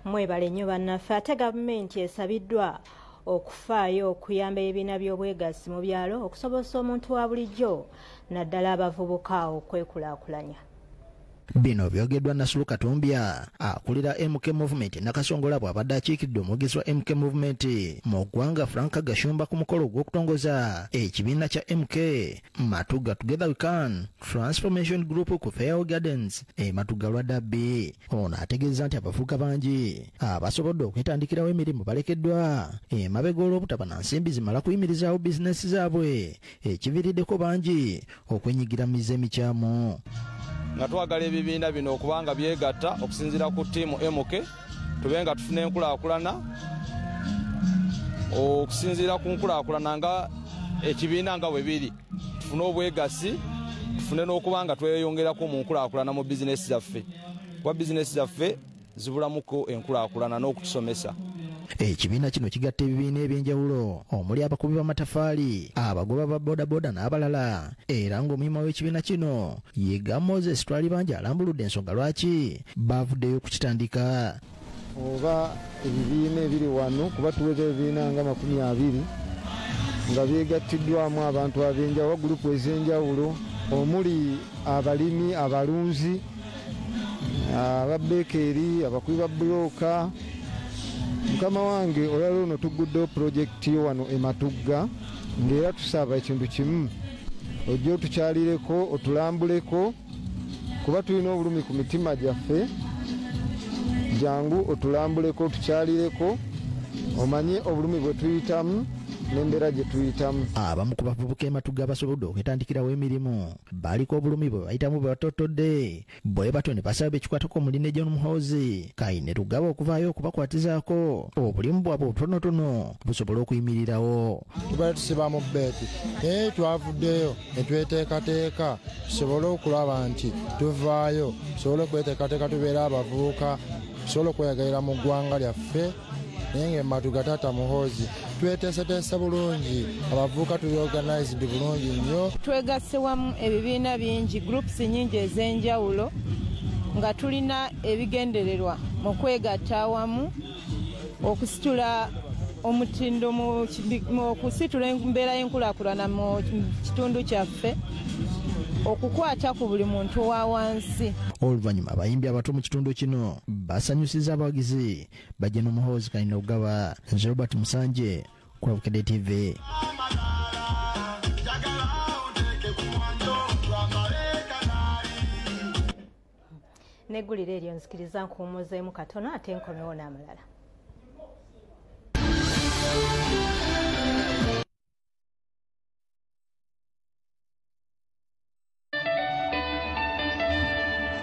Mwebale nnyo bannaffe. Ate gavumenti esabiddwa okufaayo okuyamba ebibiina by'obwegassi mu byalo okusobozesa omuntu wa bulijjo naddala abavubuka okwekulaakulanya. Bino byogeddwa Nasulu Katumbya akulira MK Movement Nakasongola bw'abadde akiikiridde omwogezi wa MK Movement mu ggwanga Frank Gashumba ku mukolo ogw'okutongoza ekibiina kya MK Matuga Together We Can Transformation Group ku Fairway Gardens e Matuga Lwadabbi. Ono ategeeza nti abavubuka bangi abasobodde okwetandikirawo emirimu balekeddwa emabega olw'obutaba na nsimbi zimala kuyimirizaawo bizinesi zaabwe, ekiviiriddeko bangi okwenyigira mu mize emikyamu. Nga twagala ebibiina bino okubanga byegatta okusinziira ku ttiimu MK, tube nga tufuna enkulaakulana okusinziira ku nkulaakulana nga ekibiina nga bwe biri, tufune obwegassi, tufune n'okuba nga tweyongerako mu nkulaakulana mu bizinesi zaffe, kuba bizinesi zaffe zibulamuko enkulaakulana n'okutusomesa. Ekibiina kino kigatta ebibiina ebyenjawulo omuli abakubi b'amatafaali, abagoba ba bodaboda n'abalala, era ng'omuyima w'ekibiina kino Yiga Moses Twalibanja alambuludde ensonga lwaki bavuddeyo okukitandika. Oba ebibiina ebiri wano kuba tuweza ebibiina nga 20 nga byegattiddwamu abantu ab'enjawulo, gurupu ez'enjawulo omuli abalimi, abalunzi, ababekeeri, abakubi ba bulooka. Mukama wange, olwaleero luno tuguddewo pulojekiti yo wano e Matugga, ng'era tusaba ekintu kimu, ojje otukyalireko, otulambuleko, kuba tulina obulumi ku mitima gyaffe. Jangu otulambuleko, otukyalireko, omanye obulumi bwe tuyitamu n'embeera gye tuyitamu. Abamu ku bavubuka e Matugga abasobodde okwetandikirawo emirimu baliko obulumi bwe bayitamu bwe batotodde, bwe batyo ne basaba ekikwatako omuli ne John Muhoozi Kainerugaba okuvaayo okubakwatizaako obulimu bwabwe obutonotono busobole okuyimirirawo. Tubadde tusiba mu bbeeti, naye twavuddeyo ne tweteekateeka tusobole okulaba nti tuvaayo, tusobole okweteekateeka tubeere abavubuka, tusobole okweyagalira mu ggwanga lyaffe. Naye ng'e Matuga taata Muhoozi tweteeseteese bulungi, abavubuka tuli organized bulungi nnyo. Twegasse wamu ebibiina bingi, groups nnyingi ez'enjawulo, nga tulina ebigendererwa mu kwegatta awamu okusitula omutindo mu okusitula embeera y'enkulaakulana mu kitundu kyaffe, okukwata ku buli muntu wa wansi. Oluvannyuma abayimbi abato mu kitundu kino basanyusiza abawagizi ba Gen Muhoozi Kainerugaba. Nze Robert Musanje ku Bukedde TV. Neggulire eryo nzikiriza nkuwummuzeemu katono ate nkomewo n'amalala.